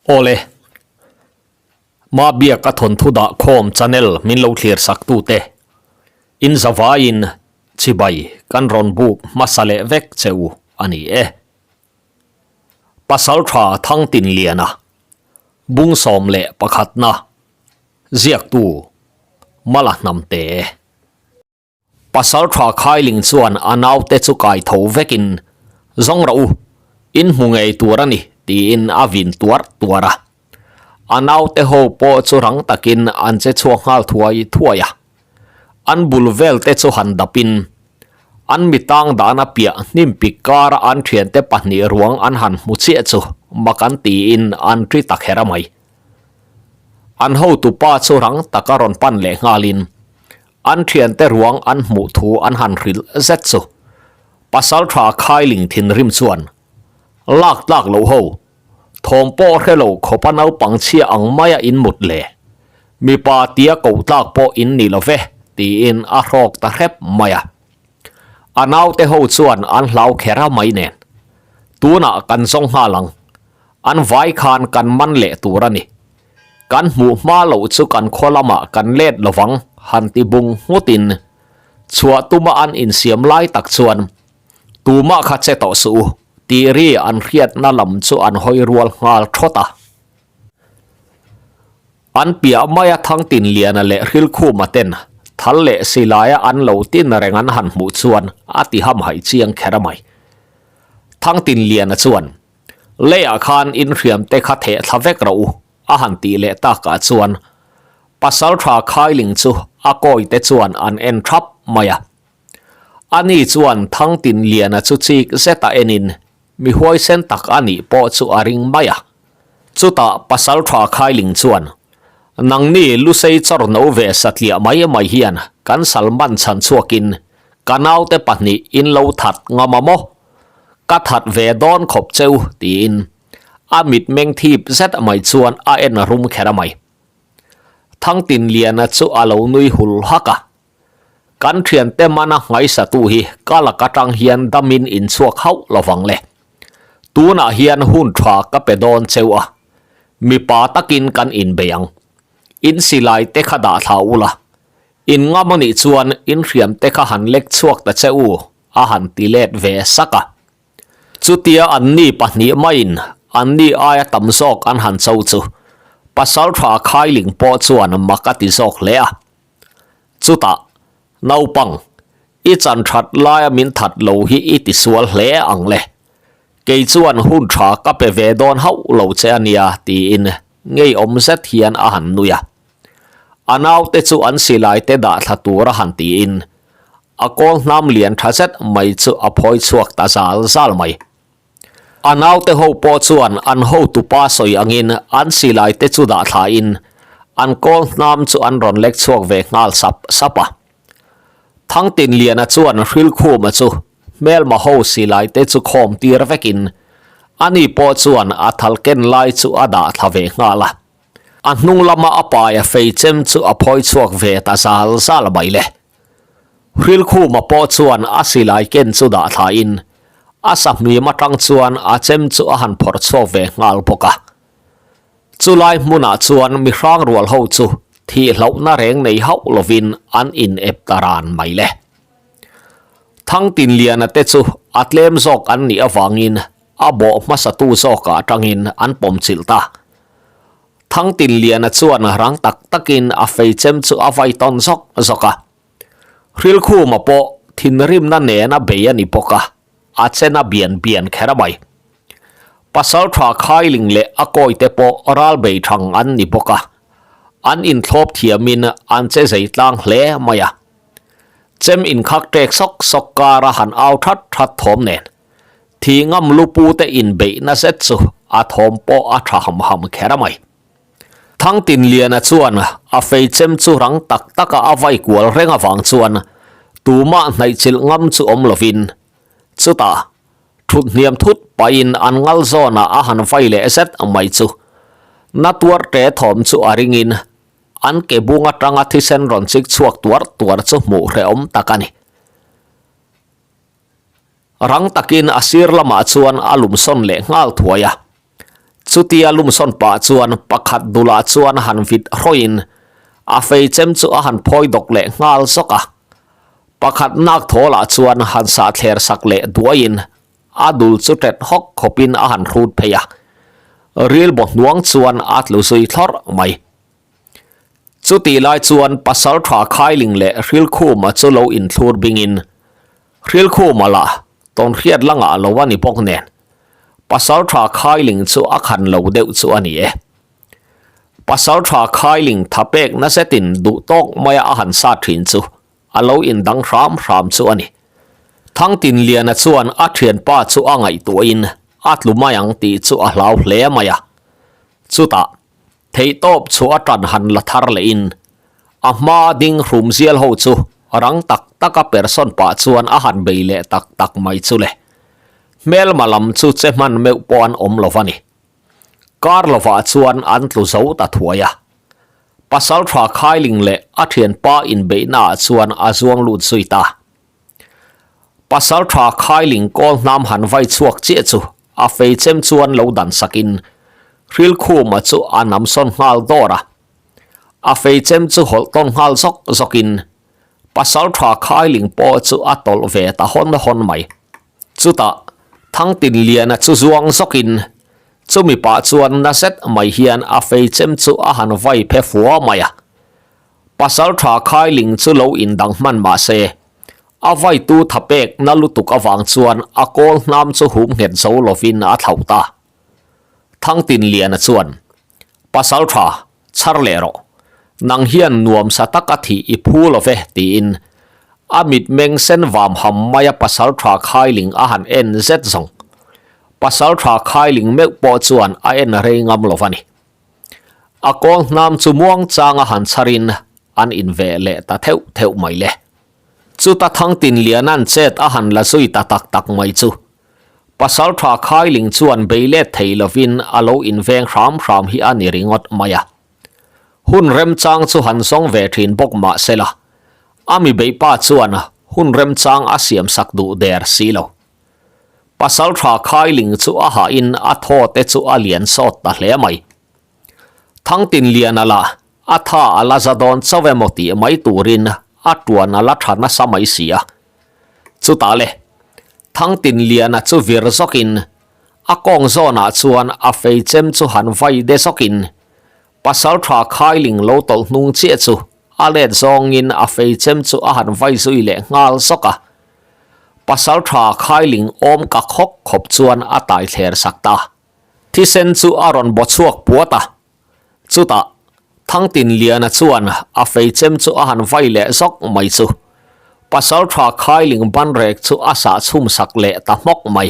Awle, Mabiaka thawnthu dah khawm channel min lo thlir sak tute, in zavaiin chibai kan rawn buk hmasa leh vek che u a ni e. Pasaltha Thangtinliana, Bungsawm leh pakhatna, ziaktu Mala Hnamte. Pasalṭha Khailing chuan a naute chu kai tho vekin, Zawng rawh u, in hmu ngei tur a ni, tiin a vin tuar tuar a. A naute ho pawh chu rang takin an che chhuak nghal thuai thuai a. An bul vel te chu han dapin, an mitang dahna piah hnim pik kara an thiante pahnih ruang an han hmu chiah chu mak an tiin an ṭi ta kher a mai. An hotupa chu rang taka rawn pan leh nghalin, An thiante ruang an hmuh thu an han hrilh zet chu Pasaltha Khailing thinrim chuan lak tlak loh ho, thawm pawh hre lo khawpa naupang chhia ang maia in mut le, mipa tia koh tlak pawh in ni lo ve tiin a hrawk ta hrep mai a. A naute ho chuan an hlau kher a mai nen, tunah kan zawng nghal ang, an vai khan kan man leh tur a ni. Kan hmuh hma loh chu kan khaw lamah kan let lovang han ti bung nghutin chhuah tuma an insiam lai tak chuan tumah kha che tawh suh u tih ri an hriatna lam chu an hawi rual nghal thawt a. An piah maia Thangtinliana leh Hrilkhuma ten thal leh silaia an lo tin reng an han hmuh chuan a ti hamhaih chiang kher a mai. Thangtinliana chuan Leiah khan inhriam te kha theh thla vek rawh u, a han tih leh takah chuan Pasaltha Khailing chu a kawi te chuan an en thap mai a. Ani chuan Thangtinliana chu chik zeta enin mi huaisen tak a nih pawh chu a ring mai a. Chutah Pasaltha Khailing chuan, Nangni Lusei chawr no ve satliah mai mai hian kan Salman chhan chhuakin ka naute pahnih in lo that ngam a maw? Ka that ve dawn khawp cheu tiin a mitmeng thip zet mai chuan a en rum kher a mai. Thangtinliana chu a lo nui hul hak a, Kan thiante mana ngaisatu hi ka lak atang hian damin inchhuak hauh lovang le. Tunah hian hun tha ka pe dawn cheu a, mipa takin kan inbei ang. In silai te kha dah thla ula, in ngam anih chuan in hriam te kha han lek chhuak ta che u a han ti let ve sak a. Chutia anni pahnih maiin anni aia tam zawk an han cho chu Pasaltha Khailing pawh chuan mak a ti zawk hle a. Chutah, Naupang, i chan that laia min that lo hi i ti sual hle ang le. Kei chuan hun tha ka pe ve dawn hauh lo che a nia tiin ngeiawm zet hian a han nui a. A naute chu an silai te dah thla tur a han tiin a kawl hnam lian tha zet mai chu a phawi chhuak ta zal zal mai. A naute ho pawh chuan an hotupa sawi angin an silai te chu dah thla in an kawl hnam chu an rawn lek chhuak ve nghal sap sap a. Thangtinliana chuan Hrilkhuma chu hmelma ho silai te chu khawm tir vekin ani pawh chuan a thal ken lai chu a dah thla ve nghal a. A hnung lama a paia fei chem chu a phawi chhuak ve ta zal zal mai le. Hrilkhuma pawh chuan a silai ken chu dah thlain a sahmim atang chuan a chem chu a han phawrh chhuak ve nghal bawk a. Chulai hmunah chuan mi hrang rual ho chu thih hlauhna reng nei hauh lovin an in ep ta ran mai le. Thangtinliana te chu a tlem zawk an nih avangin A bawh hmasatu zawkah atangin an pawm chilh ta. Thangtinliana chuan rang tak takin a feichem chu a vai tawn zawk zawk a. Hrilkhuma pawh thinrimna nena bei a ni bawk a, a chen a bian bian kher a mai. Pasaltha Khailing leh a kawite pawh ral bei thang an ni bawk a, an inthlawp thiamin an che zei tlang hle mai a. Chem inkhak ṭek sawk sawk kara han au that that thawm nen. Thi ngam lupu te inbeihna zet chu a thawm pawh a tha ham ham kher a mai. Thangtinliana chuan a feichem chu rang tak taka a vai kual reng avang chuan tumah hnaihchilh ngam chu awm lovin chutah thut hniam thut pahin an ngal zawnah a han vai leh zet mai chu na tuar te thawm chu a ringin an ke bung atanga thisen rawn chik chhuak tuar tuar chu hmuh hrehawm tak a ni. Rang takin a sir lamah chuan a lumsawn leh nghal thuai a. Chutia lumsawn pah chuan pakhat dulah chuan han vit hrawin a fei chem chu a han phawi dawk leh nghal zawk a. Pakhat nak thawlah chuan han sah thler sak leh duaiin a dul chu tet hawk khawpin a han hrut phei a. Ril baw hnuang chuan a tlu zui thlawrh mai. Chutih lai chuan Pasalṭha Khailing leh Hrilkhuma chu lo inthlur bingin Hrilkhuma lah tawnhriat la ngah lo a ni bawk nen Pasalṭha Khailing chu a khan lo deuh chu a ni e. Pasalṭha Khailing tha pek na zetin duh tawk maia a han sat ṭhin chu a lo indang hram hram chu a ni. Thangtinliana chuan a ṭhianpa chu a ngaihtuahin a tlu mai ang tih chu a hlau hle mai a. Chutah Theihtawp chu a ṭan han la thar lehin a hma ding hrum zial ho chu rang tak taka persawn pah chuan a han bei leh tak tak mai chu le. Hmelma lam chu che hman meuh pawh an awm lo va ni. Kar lovah chuan an tlu zo ta thuai a. Pasalṭha Khailing leh a ṭhianpa inbeihnaah chuan a zuang lut zui ta. Pasalṭha Khailing kawl hnam han vai chhuak chiah chu a fei chem chuan lo dan sakin Hrilkhuma chu a nam sawn nghal dawr a. A fei chem chu hawlh tawn nghal zawk zawkin Pasalṭha Khailing pawh chu a tawlh ve ta hawn hawn mai. Chutah Thangtinliana chu zuang zawkin chumi pah chuan na zet mai hian a fei chem chu a han vai phe fua mai a. Pasalṭha Khailing chu lo indang hman mah se, a vaitu tha pek na lutuk avang chuan a kawl hnam chu hum nghet zo lovin a thlauh ta. Thangtinliana chuan, Pasalṭha, chhar leh rawh. Nang hian nuamsa taka thih i phu lo ve, tiin a mitmeng sen vam ham maia Pasalṭha Khailing a han en zet zawng. Pasalṭha Khailing meuh pawh chuan a en rei ngam lo va ni. A kawl hnam chu muang changa han chharin an inveh leh ta theuh theuh mai le. Chuta Thangtinliana'n chet a han la zui ta tak tak mai chu Pasalṭha Khailing chuan bei let thei lovin a lo inveng hram hram hi a ni ringawt mai a. Hun remchang chu han zawng ve ṭhin bawk mah sela, a mi beihpa chuan hun remchang a siamsak duh der si lo. Pasalṭha Khailing chu a hahin a thaw te chu a lian sawt ta hle mai. Thangtinliana lah a tha a la za dawn chauh emaw tih mai turin a tuan a la tha nasa mai si a. Chutah le, Thangtinliana chu vir zawkin a kawng zawnah chuan a fei chem chu han vai de zawkin Pasalṭha Khailing lo tawlh hnung chiah chu a let zawngin a fei chem chu a han vai zui leh nghal zawk a. Pasalṭha Khailing awm ka khawk khawp chuan a tai thler sak ta. Thisen chu a rawn baw chhuak puat a. Chutah, Thangtinliana chuan a fei chem chu a han vai leh zawk mai chu. Pasalṭha Khailing banrek chu a sah chhum sak leh ta hmawk mai.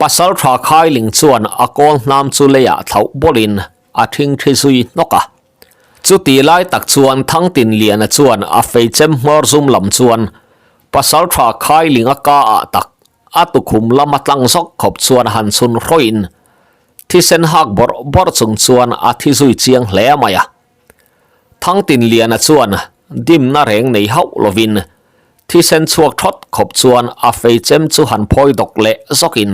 Pasalṭha Khailing chuan a kawl hnam chu leiah thlauh bawlhin a ṭhingṭhi zui hnawk a. Chuti lai tak chuan Thangtinliana chuan a feichem hmawr zum lam chuan Pasalṭha Khailinga ka ah tak a tukhum lama tlang zawk khawp chuan han chhun hrawin thisen hak bawrh bawrh chung chuan a thi zui chiang hle mai a. Thangtinliana chuan dimna reng nei hauh lovin thisen chhuak thawt khawp chuan a feichem chu han phawi dawk leh zawkin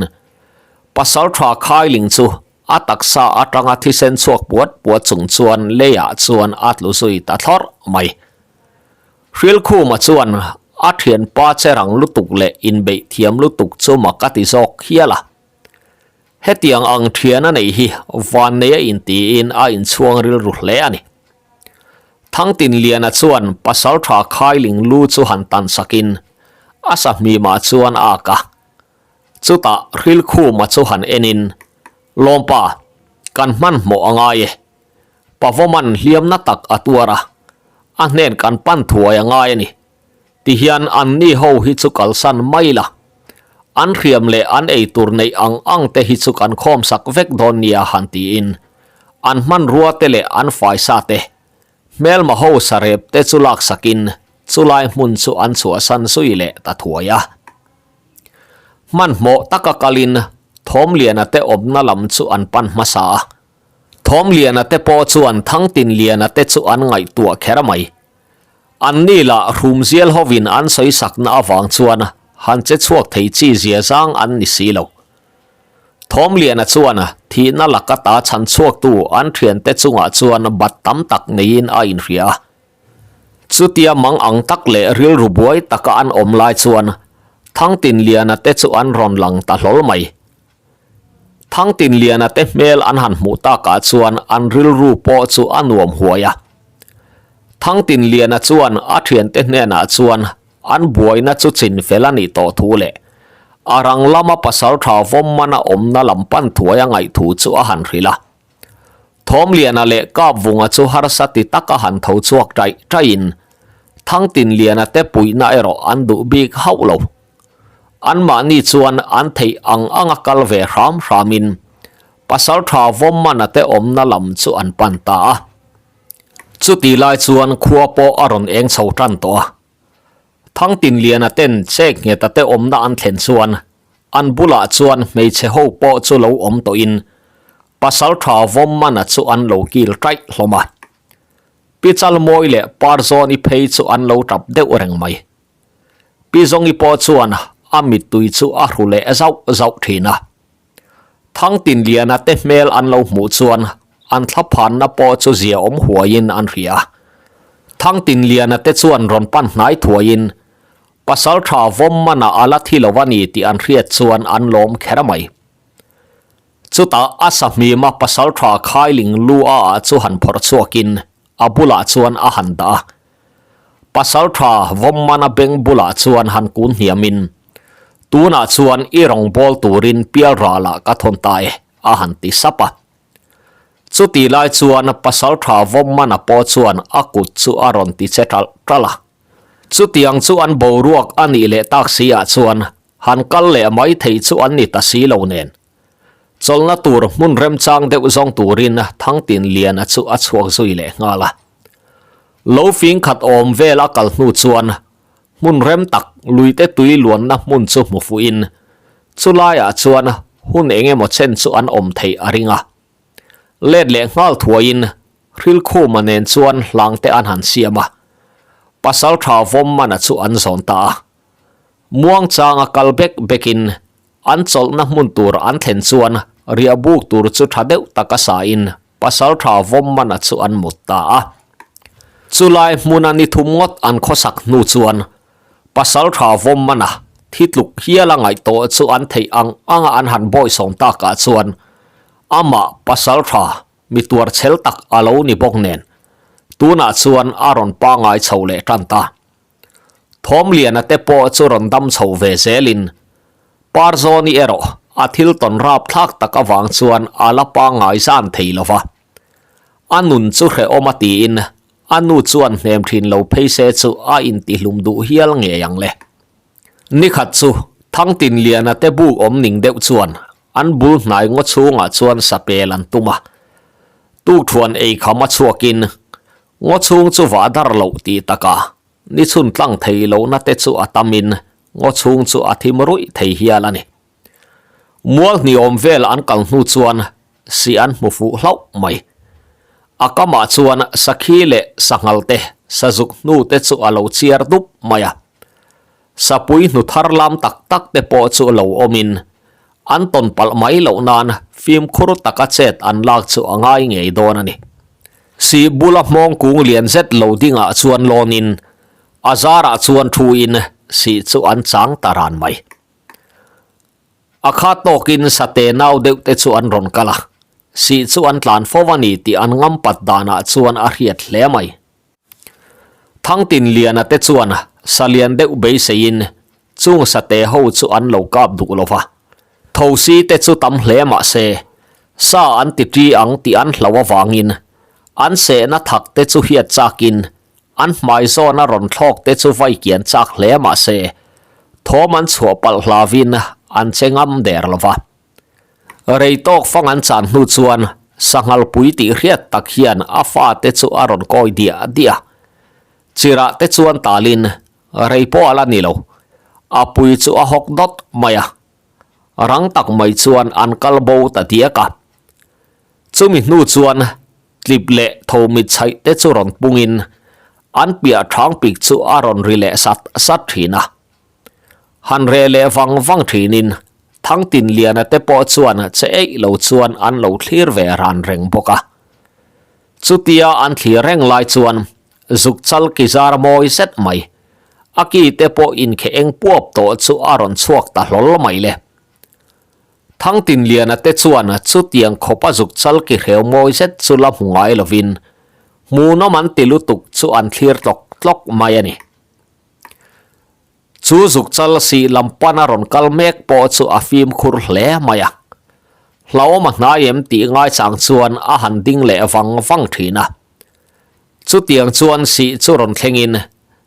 Pasalṭha Khailing chu A taksa atanga thisen chhuak puat puat chung chuan leiah chuan a tlu zui ta thlawrh mai. Hrilkhuma chuan a thianpa che rang lutuk leh inbeih thiam lutuk chu mak a ti zawk hial a. Hetiang ang thian a neih hi vannei a intiin a inchhuang rilru hle a ni. Thangtinliana chuan Pasaltha Khailing lu chu han tan sakin a sahmimah chuan a ak a. Chutah Hrilkhuma chu han enin, Lawmpa, kan hmanhmawh a ngai e. Pavawman hliamna tak a tuar a, a hnen kan pan thuai a ngai a ni. Tihian anni ho hi chu kalsan mai la. An hriam leh an eitur neih ang ang te hi chu kan khawmsak vek dawn nia han tiin an hmanrua te leh an faisa te, hmelma ho sarep te chu laksakin chulai hmun chu an chhuahsan zui leh ta thuai a. Hmanhmawh taka kalin Thawmliana te awmna lam chu an pan hmasa a. Thawmliana te pawh chuan Thangtinliana te chu an ngaihtuah kher mai. Anni lah hrumzial hovin an sawisakna avang chuan han che chhuak thei chi zia zang an ni si lo. Thawmliana chuan thihna laka ta chhan chhuaktu an thiante chungah chuan bat tam tak neiin a inhria a. Chutia mang ang tak leh rilru buai taka an awm lai chuan Thangtinliana te chu an rawn lang ta hlawl mai. Thangtinliana te hmel an han hmuh takah chuan an rilru pawh chu a nuam huai a. Thangtinliana chuan a thiante hnenah chuan an buaina chu chin fel a nih tawh thu leh a rang lama pasaltha vawm mana awmna lam pan thuai a ngaih thu chu a han hrilh a. Thawmliana leh Kapvunga chu harsa ti taka han tho chhuak taih taihin Thangtinliana te puihna erawh an duh bik hauh lo. Anmahni chuan an theih ang anga kal ve hram hramin Pasaltha Vawmmana te awmna lam chu an pan ta a. Chutih lai chuan khua pawh a rawn eng chho tan tawh a. Thangtinliana ten Chek Ngheta te awmna an thlen chuan an bulah chuan hmeichhe ho pawh chu lo awm tawhin Pasaltha Vawmmana chu an lo kil taih hlawm a. Pi Chalmawi leh Parzawni phei chu an lo tap deuh reng mai. Pi Zawngi pawh chuan a mittui chu a hru leh zauh zauh thin a. Thangtinliana te hmel an lo hmuh chuan an thlaphanna pawh chu zia awm huaiin an hria. Thangtinliana te chuan rawn pan hnai thuaiin Pasaltha vawm mana a la thi lo a ni tih an hriat chuan an lawm kher mai. Chutah a sahmima Pasaltha Khailing lu a ah chu han phawrh chhuakin a bulah chuan a han dah a. Pasaltha Vawmmana beng bulah chuan han kun hniamin, Tunah chuan i rawngbâwl turin pialralah ka thawn ta e, a han ti sap a. Chutih lai chuan Pasaltha Vawmmana pawh chuan a kut chu a rawn ti che ṭalh ṭalh a. Chutiang chu an boruak a nih leh tak si ah chuan han kal leh mai thei chu an ni ta si lo nen. Chawlhna tur hmun remchang deuh zawng turin Thangtinliana chu a chhuak zui leh nghal a. Lo fing khat awm vel a kal hnu chuan hmun rem tak luite tui luanna hmun chu hmu fuhin chulaiah chuan hun eng emaw chen chu an awm theih a ring a. Let leh nghal thuaiin Hrilkhuma nen chuan hlangte an han siam a, Pasaltha Vawmmana chu an zawn ta a. Muangchanga kal bek bekin an chawlhna hmun tur an thlen chuan riahbuk tur chu tha deuh taka sain Pasaltha Vawmmana chu an mut ta a. Chulai hmuna ni thum ngawt an khawsak hnu chuan Pasaltha Vawmmana thi tluk hial a ngaih tawh chu an theih ang anga an han bawisawm takah chuan amah Pasaltha mi tuar chhel tak a lo ni bawk nen tunah chuan a rawn pangai chho leh tan ta. Thawmliana te pawh chu rawn dam chho ve zelin Parzawni erawh a thil tawn rap thlak tak avang chuan a la pangngai zan thei lo va. A nun chu hrehawm a tiin a nu chuan hnem thin lo phei se chu a intihlum duh hial ngei ang le. Nikhat chu Thangtinliana te buk awm ning deuh chuan an bul hnai ngaw chhungah chuan sapel an tum a. Tukthuan eikham a chhuakin ngaw chhung chu vah dar loh tih takah Ni chhun tlang thei lohna te chu a tamin ngaw chhung chu a thim ruih thei hial a ni. Mual hniawm vel an kal hnu chuan si an hmu fuh hlauh mai. A kamah chuan sakhi leh sanghal te, sazuk hnu te chu a lo chiar dup mai a. Sapui hnu thar lam tak tak te pawh chu lo awmin an tawn palh mai loh nan fimkhur taka chet an lak chu a ngai ngei dawn a ni. Sih bula hmawng kung lian zet lo dingah chuan lawnin a zarah chuan thuin sih chu an chang ta ran mai. A kha tawkin sate nau deuh te chu an rawn kal a, sih chu an tlan fo a ni tih an ngampat danah chuan a hriat hle mai. Thangtinliana te chuan salian deuh beiseiin chung sate ho chu an lo kap duh lo va. Thosi te chu tam hle mah se, sa an ti ṭi ang tih an hlau avangin an sehna thak te chu hiat chakin an hmai zawna rawn thlawk te chu vai kian chak hle mah se, thawm an chhuah palh hlavin an che ngam der lo va. Rei tawk fang an chan hnu chuan sanghal pui tih hriat tak hian a fate chu a rawn kawi diah diah a. Chirah te chuan talin rei pawh a la ni lo. A pui chu a hawk dawt mai a. Rang tak mai chuan an kal bo ta diak a. Chumi hnu chuan tlip leh tho mit chhaih te chu rawn pungin an piah thang pik chu a rawn ri leh sat sat thin a. Han reh leh vang vang thinin. Thangtinliana te pawh chuan che eih lo chuan an lo thlir ve ran reng bawk a. Chutia an thlir reng lai chuan zuk chal ki zar mawi zet mai, a ki te pawh inkheh eng puap tawh chu a rawn chhuak ta hlawl mai le. Thangtinliana te chuan chutiang khawpa zuk chal ki hreu mawi zet chu la hmu ngai lovin hmuhnawm an ti lutuk chu an thlir tlawk tlawk mai a ni. Chu zukchal sih lam pana rawn kal mek pawh chu a fimkhur hle mai a. Hlauhawm a hnai em tih ngaichang chuan a han ding leh vang vang thin a. Chutiang chuan sih chu rawn thlengin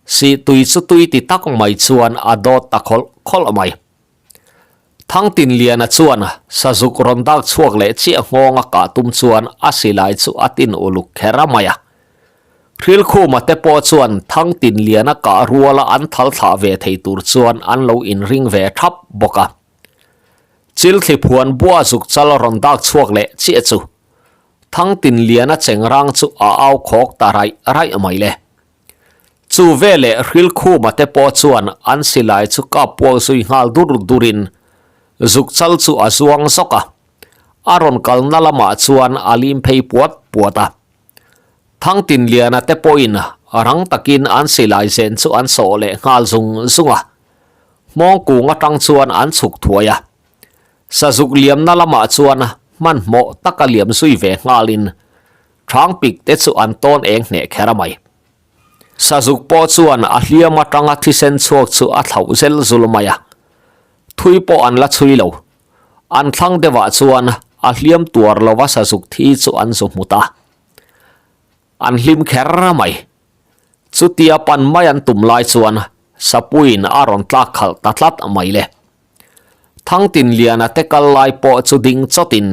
sih tui chu tui ti tak mai chuan a dawt ta khawlh khawlh mai. Thangtinliana chuan sazuk rawn dak chhuak leh chiah nghawng a kah tum chuan a silai chu a tin uluk kher a mai a. Hrilkhuma te pawh chuan Thangtinliana kah ruala an thal thlah ve thei tur chuan an lo inring ve thap bawk a. Chilthli phuan bua zuk chal rawn dak chhuak leh chiah chu Thangtinliana chengrang chu a au khawk ta raih raih mai le. Chu veleh Hrilkhuma te pawh chuan an silai chu kap puak zui nghal dur durin zukchal chu a zuang zawk a, a rawn kalna lamah chuan a lim phei puat puat a. Thangtinliana te pawhin rang takin an silai zen chu an sawh leh nghal zung zung a, hmawng kung atang chuan an chhuk thuai a. Sazuk liamna lamah chuan hmanhmawh taka liam zui ve nghalin Thang pik te chu an tawn eng hneh kher a mai. Sazuk pawh chuan a hliam atanga thisen chhuak chu a thlauh zel zul mai a. Thui pawh an la chhui lo. An thlang deuhah chuan a hliam tuar lova sazuk thi chu an zu hmu ta. An hlim kher mai. Chutia pan mai an tum lai chuan Sapuiin a rawn tlak khalh ta tlat mai le. Thangtinliana te kal lai pawh chu ding chawtin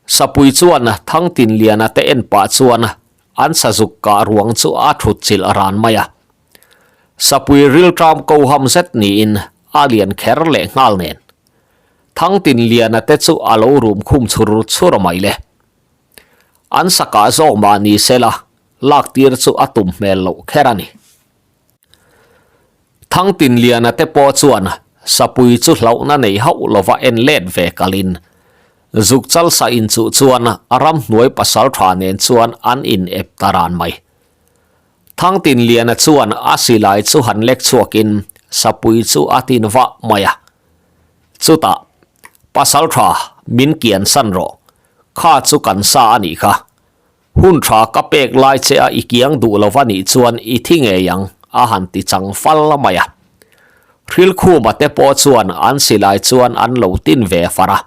Sapui chuan Thangtinliana te en pah chuan an sazuk kah ruang chu a thut chilh ran mai a. Sapui rilṭam ko ham zet niin a lian kher leh nghal nen. Thangtinliana te chu a lo rum khum chhur chhur mai le. An sakah zawk mah ni sela lak tir chu a tum hmel loh kher a ni. Thangtinliana te pawh chuan Sapui chu hlauhna nei hauh lova en let ve kalin Zukchal sa inchuh chuan ramhnuai pasaltha nen chuan an in ep ta ran mai. Thangtinliana chuan a silai chu han lek chhuakin Sapui chu a tin vah mai a. Chutah, Pasaltha, min kian san rawh. Kha chu kan sa a nih kha. Hun tha ka pek lai che a i kiang duh lo va nih chuan i thi ngei ang, a han ti chang fal mai a. Hrilkhuma te pawh chuan an silai chuan an lo tin ve far a.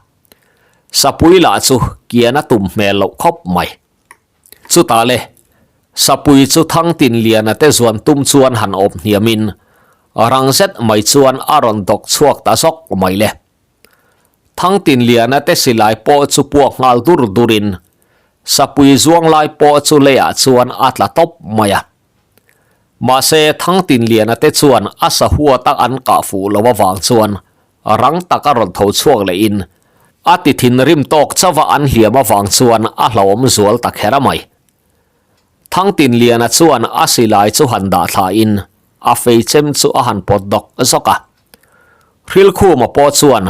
Sapui lah chu kian a tum hmel loh khawp mai. Chutah le, Sapui chu Thangtinliana te zuan tum chuan han awp hniamin rang zet mai chuan a rawn dawk chhuak ta zawk mai le. Thangtinliana te silai pawh chu puak nghal dur durin Sapui zuang lai pawh chu leiah chuan a tla tawp mai a. Mahse Thangtinliana te chuan a sahuata an kah fuh lo avang chuan rang taka rawn tho chhuak lehin a ti thinrim tawk chauh a an hliam avang chuan a hlauhawm zual ta kher a mai. Thangtinliana chuan a silai chu han dah thlain a feichem chu a han pawt dawk zawk a. Hrilkhuma pawh chuan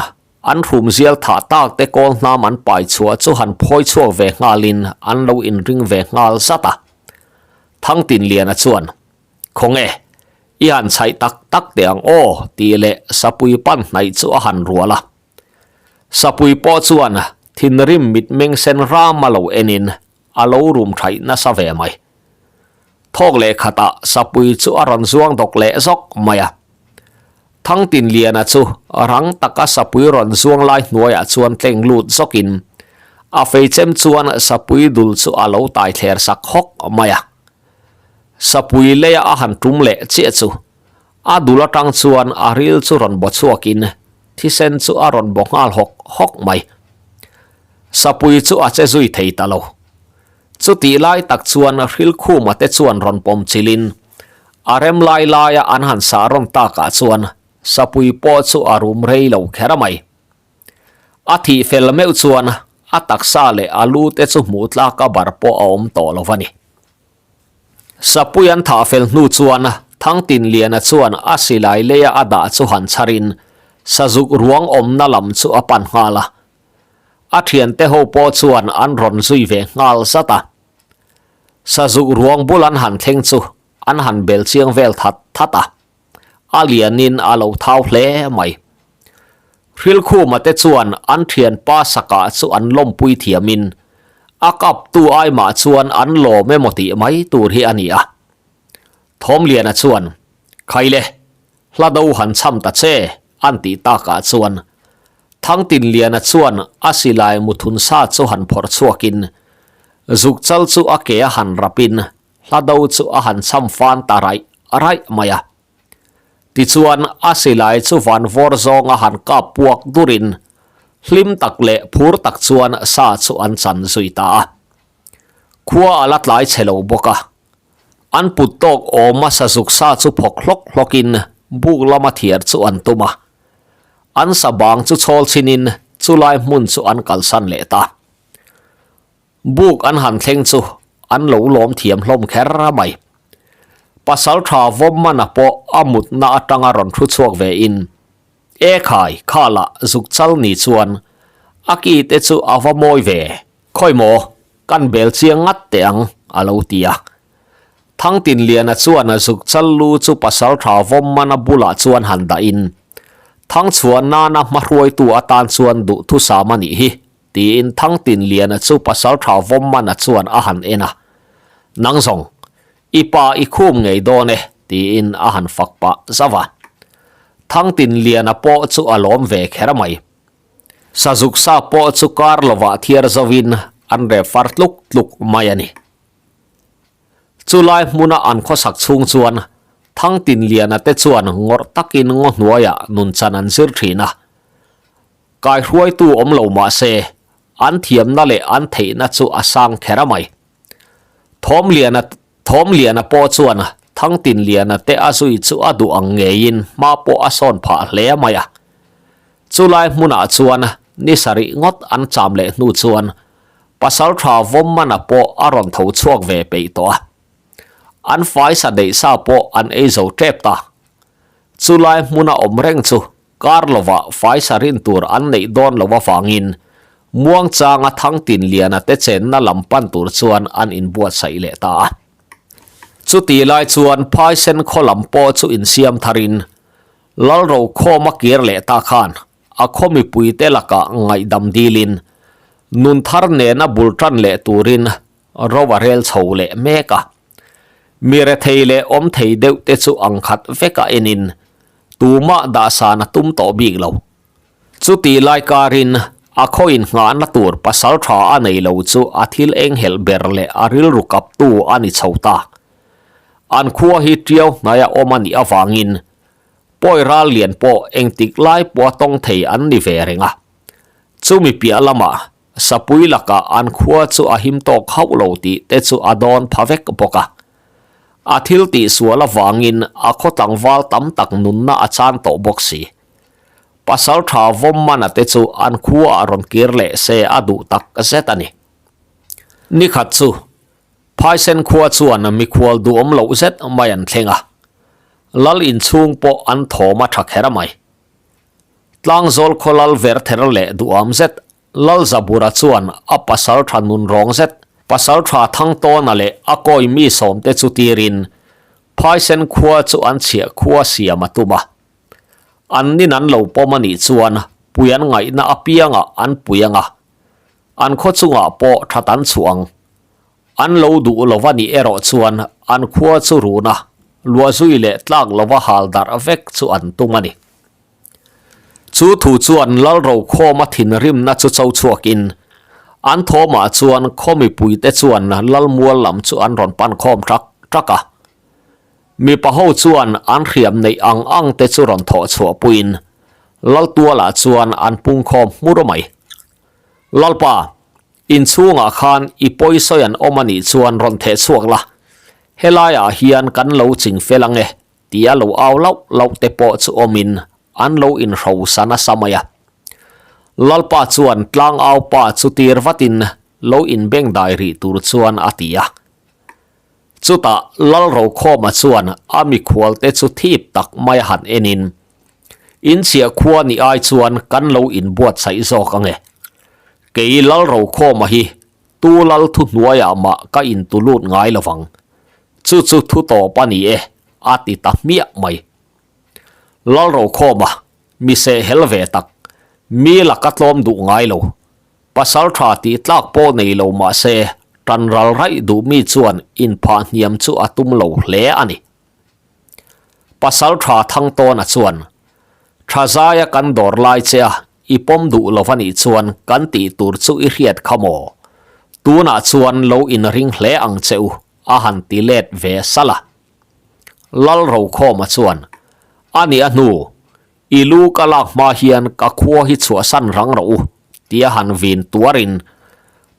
an hrumzial thah tak te kawl hnam an pai chhuah chu han phawi chhuak ve nghalin an lo inring ve nghal zat a. Thangtinliana chuan, Khawnge, i han chhaih tak tak teh ang aw, tih leh Sapui pan hnaih chu a han rual a. Sapui pawh chuan thinrim mitmeng sen ram a lo enin a lo rum thaih nasa ve mai. Thawk leh khatah Sapui chu a rawn zuang dawk leh zawk mai a. Thangtinliana chu rang taka Sapui rawn zuang lai hnuaiah chuan tleng lut zawkin a feichem chuan Sapui dul chu a lo tai thler sak hawk mai a. Sapui leia a han tum leh chiah chu a dul atang chuan a ril chu rawn baw chhuakin thisen chu a rawn baw nghal hawk hawk mai. Sapui chu a che zui thei ta lo. Chutih lai tak chuan Hrilkhuma te chuan rawn pawm chilin a rem lai laia an han sah rawn takah chuan Sapui pawh chu a rum rei lo kher mai. A thih fel meuh chuan a taksa leh a lu te chu hmuh tlaka bar pawh a awm tawh lo a ni. Sapui an thah fel hnu chuan Thangtinliana chuan a silai leia a dah chu han chharin. Sazuk ruang awmna lam chu a pan nghal a. A thiante ho pawh chuan an rawn zui ve nghal zat a. Sazuk ruang bul an han thleng chu an han bel chiang vel that that a. A lianin a lo thau hle mai. Hrilkhuma te chuan an thianpa sakah chu an lawmpui thiamin a kaptu aimah chuan an lawm emaw tih mai tur hi a ni a. Thawmliana chuan, Khaile, hla do han cham ta che, an tih takah chuan Thangtinliana chuan a silai muthun sa chu han phawrh chhuakin zukchal chu a ke a han rapin hla do chu a han cham fan ta raih raih mai a. Tichuan a silai chu van vawr zawnga han kap puak durin hlim tak leh phur tak chuan sa chu an chan zui ta a. Khua a la tlai chhe lo bawk a. An put tawk awma sazuk sa chu phawk hlawk hlawkin buk lama thiar chu an tum a. An sa bang chu chhawl chhinin chulai hmun chu an kalsan leh ta. Buk an han thleng chu an lo lawm thiam hlawm kher mai. Pasal tha Vawmmana pawh a mutna atanga rawn thu chhuak ve in, E khai, khala zuk chal ni chuan a ki te chu a va mawi ve, khawi maw, kan bel chiang ngat teh ang, a lo ti a. Thangtinliana chuan a zuk chal lu chu pasal tha Vawmmana bulah chuan han dah in, Thangchhuah nana hmahruaitu atan chuan duhthusam a nih hi, Tiin Thangtinliana chu Pasalṭha Vawmmana chuan a han en a, Nang zawng, i pa i khum ngei dawn e, tiin a han fak pah zauh a. Thangtinliana pawh chu a lawm ve kher mai. Sazuk sa pawh chu kar lovah thiar zauhin an rep far tluk tluk mai a ni. Chulai hmuna an khawsak chhung chuan Thangtinliana te chuan ngawrh takin ngaw hnuaiah nunchan an zir ṭhin a. Kaihruaitu awm lo mah se, an thiamna leh an theihna chu a sang kher a mai. Thawmliana Thawmliana pawh chuan Thangtinliana te a zui chu a duh ang ngeiin hma pawh a sawn phah hle mai a. Chulai hmunah chuan ni sarih ngawt an cham leh hnu chuan Pasaltha Vawmmana pawh a rawn tho chhuak ve peih tawh a. An faisa deih sa pawh an ei zo tep ta. Chulai hmuna awm reng chu Kar lovah faisa rin tur an neih dawn lo avangin muangchanga Thangtinliana te chenna lam pan tur chuan an inbuatsaih leh ta a. Chutih lai chuan Phaisen khaw lam pawh chu insiam tharin Lalrokhawma kir leh ta khan a khaw mipuite lakah ngaihdam dilin nun thar nena bul tan leh turin ro a rel chho leh mek a. Mi rethei leh awm thei deuh te chu ang khat veka enin Tumah dahsan a tum tawh bik lo. Chutih lai karin a khaw innghahna tur pasal tha a nei lo chu a thil enghelh ber leh a rilru kaptu a ni chho ta. An khua hi tiau hnaia awm a nih avangin pawi ral lian pawh engtik lai pawha tawng thei an ni ve reng a. Chumi piah lamah Sapui lakah an khua chu a him tawk hauh lo tih te chu a dawn pha vek bawk a. A thil tih sual avangin a khaw tlangval tam tak nunna a chan tawh bawk si. Pasal tha Vawmmana te chu an khuaah rawn kir leh se a duh tak zet a ni. Nikhat chu Phaisen khua chuan mikhual duhawm loh zet mai an thleng a. Lal inchhung pawh an thawm a tha kher mai. Tlangzawl khaw lal ver ther leh duham zet Lalzabura chuan a pasal tha nun rawng zet, pasal tha Thangtawna leh a kawi mi sawmte chu tirin Phaisen khua chu an chhiah khua siam a tum a. An nin an lo pawm a nih chuan pui an ngaihna apiangah an pui ang a, an khaw chungah pawh that an chhuah ang. An lo duh lo va nih erawh chuan an khua chu run a, luahzui leh tlak lova hal darh vek chu an tum a ni. Chu thu chuan Lalrokhawma thinrimna chu cho chhuakin an thawmah chuan khaw mipuite chuan Lalmual lam chu an rawn pan khawm ṭak ṭak a. Mipa ho chuan an hriam neih ang ang te chu rawn thawh chhuahpuiin Laltualah chuan an pungkhawm hmur mai. Lalpa, inchhungah khan i pawisawi an awm a nih chuan rawn theh chhuak la, helaiah hian kan lo chingfel ang e, Tia lo au lauh lauh te pawh chu awmin an lo inhrosa nasa mai a. Lalpa chuan tlangau pa chu tir vatin lo inbengdai rih tur chuan a ti a. Chutah Lalrokhawma chuan a mikhual te chu thip tak mai a han enin, Inchhiah khua nih ai chuan kan lo inbuatsaih zawk ang e. Kei Lalrokhawma hi tu lal thuhnuaiah mah ka intulut ngai lo vang. Chu chu thu tawp a ni e, a ti ta hmiah mai. Lalrokhawma, mi sehhel ve tak, mi laka tlawm duh ngai lo. Pasal tha tih tlak pawh nei lo mah se, tan ral raih duh mi chuan inphah hniam chu a tum lo hle a ni. Pasal tha Thangtawna chuan, Tha zaia kan dawr lai che a, i pawm duh lo va nih chuan kan tih tur chu i hriat kha maw? Tunah chuan lo inring hle ang che u, a han ti let ve salh a. Lalrokhawma chuan, A nih a hnu, I lu ka lak hma hian ka khua hi chhuahsan rang rawh u, tia han vin tuarin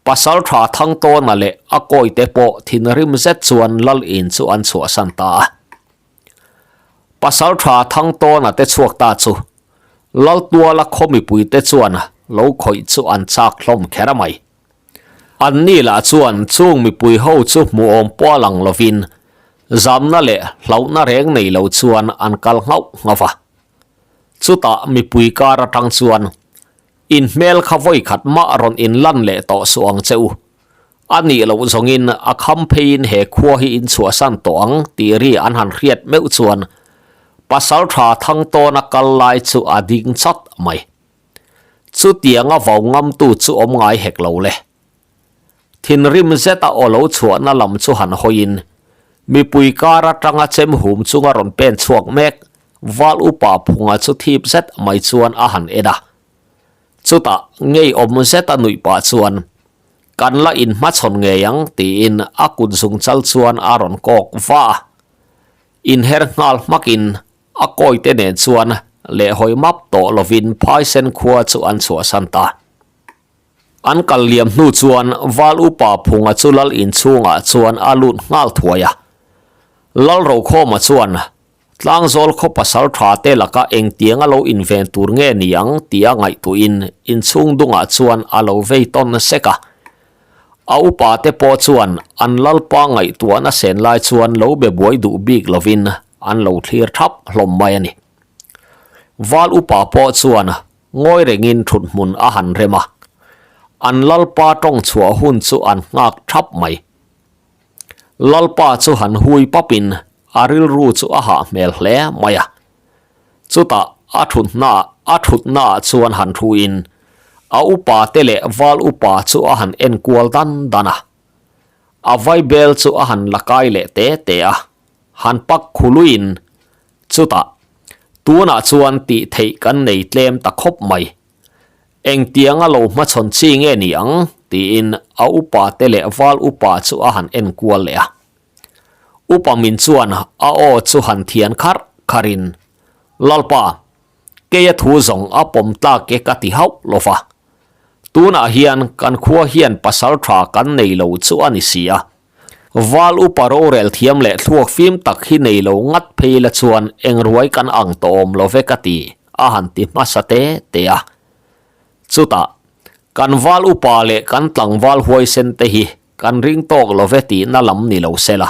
Pasal tha Thangtawna leh a kawite pawh thinrim zet chuan Lal in chu an chhuahsan ta a. Pasal tha Thangtawna te chhuak ta chu Laltuala khaw mipuite chuan lo khawih chu an chak hlawm kher mai. Anni lah chuan chung mipui ho chu hmuhawm pawh a lang lovin zamna leh hlauhna reng nei lo chuan an kal nghauh nghauh a. Chutah mipui kar atang chuan in hmel kha vawi khat mah rawn inlan leh tawh suh ang che u. A nih loh zawngin a kham pheiin he khua hi in chhuahsan tawh ang tih ri an han hriat meuh chuan Pasaltha Thangtawna kal lai chu a ding chat mai. Chutianga vau ngamtu chu awm ngai hek lo le. Thinrim zeta aw lo chhuahna lam chu han hawiin, mipui kar atanga chem hum chunga rawn pen chhuak mek Val upa Phunga chu thip zet mai chuan a han en a. Chutah ngeiawm zeta nuih pah chuan, Kan la inhmachhawn ngei ang tiin a kut zungchal chuan a rawn kawk va a. Inher nghal hmakin A kawite nen chuan lehhawi map tawh lovin Phaisen khua chu an chhuahsan ta. An kal liam hnu chuan Val upa Phunga chu Lal inchhungah chuan a lut nghal thuai a. Lal Rokhawma chuan Tlangzawl khaw pasal tha te laka engtiang a lo inven tur nge ni ang tia ngaihtuahin inchhung dungah chuan a lo vei tawn sek a. A upa te pawh chuan an Lalpa ngaihtuahna sen lai chuan lo be buai duh bik lovin an lo thlir thap hlawm mai a ni. Val upa pawh chuan ngawi rengin thut hmun a han rem a, an Lalpa tawng chhuah hun chu an nghak thap mai. Lalpa chu han hui papin a rilru chu a hah hmel hle mai a. Chutah a thutna a thutnaah chuan han thuin a upa te leh val upa chu a han enkual dan dan a. A vaibel chu a han la kai leh te te a. Han pak khuluin chutah tunah chuan tih theih kan nei tlem ta khawp mai. Engtianga lo hmachhawn chi nge ni ang tiin a upa te leh val upa chu a han enkual leh a. Upa min chuan a aw chu han thian kharh kharhin Lalpa, keia thu zawng a pawm tlak e ka ti hauh lo va. Tunah hian kan khua hian pasal tha kan nei lo chu a ni si a. Val upa rorel thiam leh thluak fim tak hi nei lo ngat phei la chuan eng ruai kan ang tawh awm lo ve ka ti, a han ti hmasa te te a. Chutah, kan val upa leh kan tlangval huaisen te hi kan ring tawk lo ve tihna lam ni lo se la.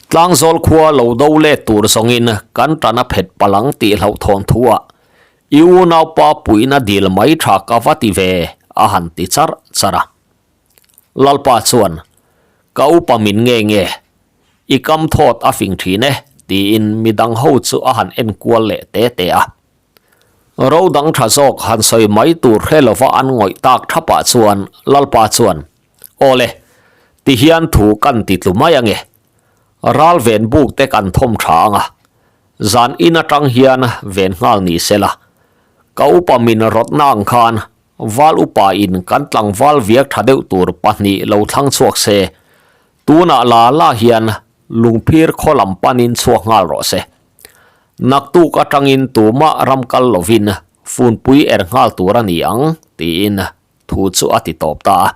Tlangzawl khua lo do let tur zawngin kan tan a phet palang tih hlauhthawn thuah i unaupa puihna dil mai tha ka va ti ve, a han ti charh charh a. Lalpa chuan, Ka upa min nge nge, i kam thawt a fing thin e, tiin midang ho chu a han en kual leh te te a. Ro dang tha zawk han sawi mai tur hre lova an ngawih tak thapah chuan Lalpa chuan, Aw le, tihian thu kan ti tlu mai ange. Ral ven buk te kan thawm tha ang a, zan in atang hian ven nghal ni sela. Ka upa min rawtna ang khan Val upa in kan tlangval viak tha deuh tur pahnih lo thlang chhuak se, tunah la la hian lungphir khaw lam panin chhuak nghal rawh se. Naktuk atangin tumah ram kal lovin funpui er nghal tur a ni ang, tiin thu chu a ti tawp ta a.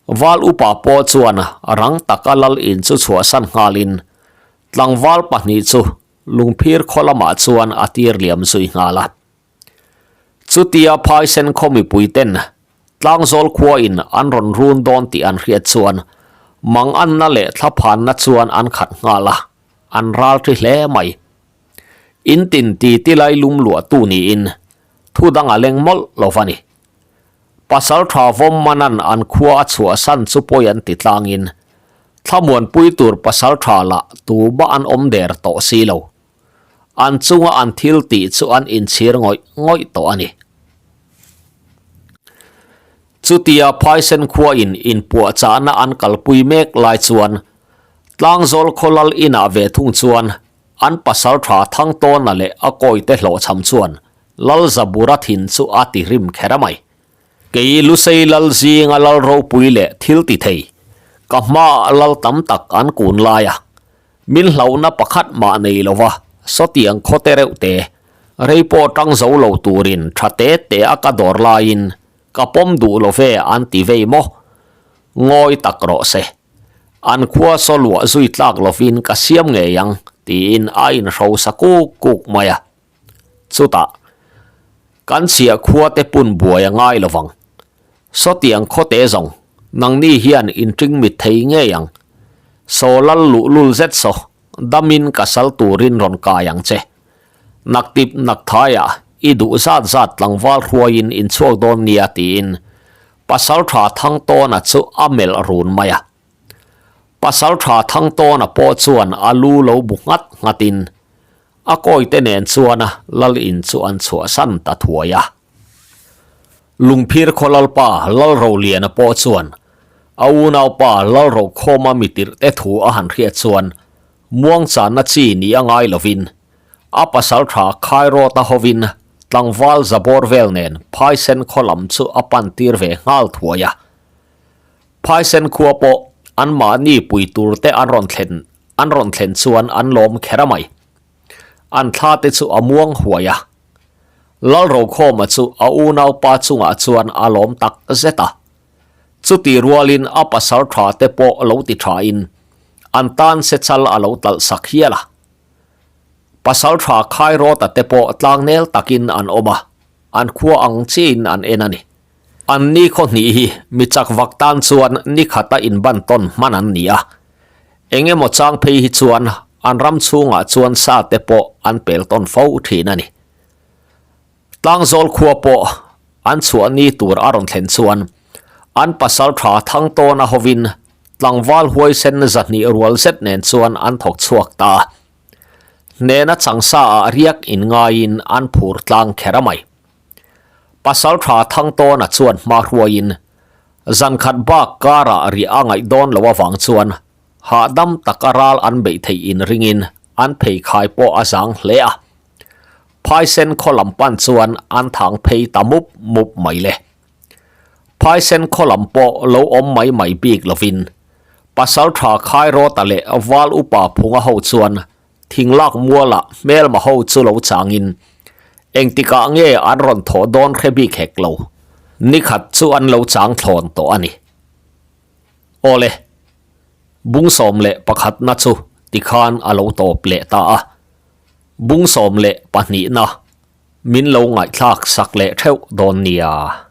Val upa pawh chuan rang taka lal in chu chhuahsan nghalin tlangval pahnih chu lungphir khaw lamah chuan a tir liam zui nghal a. Chutia phaisen khaw mipuiten Tlangzawl khuain an rawn run dawn tih an hriat chuan manganna leh thlaphanna chuan an khat nghal a, an ral thi hle mai. In tin ti ti lai lum luahtu niin thu dang a leng mawlh lo va ni. Pasaltha Vawmmanan an khua a chhuahsan chu pawi an ti tlangin thlamuanpui tur pasaltha lah tuba an awm der tawh si lo. An chunga an thil tih chu an inchhir ngawih ngawih tawh a ni. Chutia Phaisen khuain inpuahchahna an kalpui mek lai chuan Tlangzawl khawlal inah ve thung chuan an pasaltha Thangtawna leh a kawite hlawhchham chuan Lal Zabura thin chu a ti rim kher a mai. Kei Lusei Lal zinga Lal ropui leh thil ti thei, ka hmaah Lal tam tak an kun lai a, min hlauhna pakhat mah nei lo va, sawtiang khaw te reuh te, rei pawh tang zo lo turin tha te te a ka dawr laiin ka pawm duh lo ve an ti vei maw? Ngawi tak rawh se. An khua saw luah zui tlak lovin ka siam ngei ang, tiin a inhrosa kuk kuk mai a. Chutah, kan chhiah khua te pun buai a ngai lo vang. Sawtiang khawte zawng, nangni hian inṭing mit thei ngei ang. Saw lal luhlul zet saw, damin ka sal turin rawn kai ang che. Naktip nakthaiah i duh zat zat tlangval hruaiin inchhuak dawn nia tiin Pasalṭha Thangtawna chu a melh run mai a. Pasalṭha Thangtawna pawh chuan a lu lo bu nghat nghatin a kawite nen chuan lal in chu an chhuahsan ta thuai a. Lungphir khaw lalpa Lalroliana pawh chuan a unaupa Lalrokhawma mitirhte thu a han hriat chuan muangchanna chi ni a ngai lovin a pasalṭha Khairawta hovin tlangval zabawr vel nen Phaisen khaw lam chu a pan tir ve nghal thuai a. Phaisen khua pawh anmahni pui tur te an rawn thlen an rawn thlen chuan an lawm kher a mai. An thla te chu a muang huai a. Lalrokhawma chu a unaupa chungah chuan a lawm tak zet a. Chuti rualin a pasal tha te pawh lo ti thain an tan sechal a lo talh sak hial a. Pasal tha Khairawta te pawh tlangnel takin an awm a, an khua ang chiin an en a ni. An ni khaw hnih hi mi chak vak tan chuan ni khata inban tawn hman an ni a, eng emaw chang phei hi chuan an ram chhungah chuan sa te pawh an pel tawn fo thin a ni. Tlangzawl khua pawh an chhuah ni tur a rawn thlen chuan an pasal tha Thangtawna hovin tlangval huaisen zahnih rual zet nen chuan an thawk chhuak ta a. Hnena changsa ah riak inngaiin an phur tlang kher a mai. Pasal tha Thangtawna chuan hma hruaiin zan khat bak karah riah a ngaih dawn lo avang chuan hahdam taka ral an beih theih inringin an pheikhai pawh a zang hle a. Phaisen khaw lam pan chuan an thang phei ta mup mup mai le. Phaisen khaw lam pawh lo awm mai mai bik lovin Pasal tha Khairawta leh Val Upa Phunga ho chuan Thinglak mualah hmelma ho chu lo changin engtikah nge an rawn thawh dawn hre bik hek lo. Nikhat chu an lo chang thlawn tawh a ni. Awle, bung 11na chu tikhan a lo tawp leh ta a. Bung 12na min lo ngaihthlak sak leh theuh dawn nia.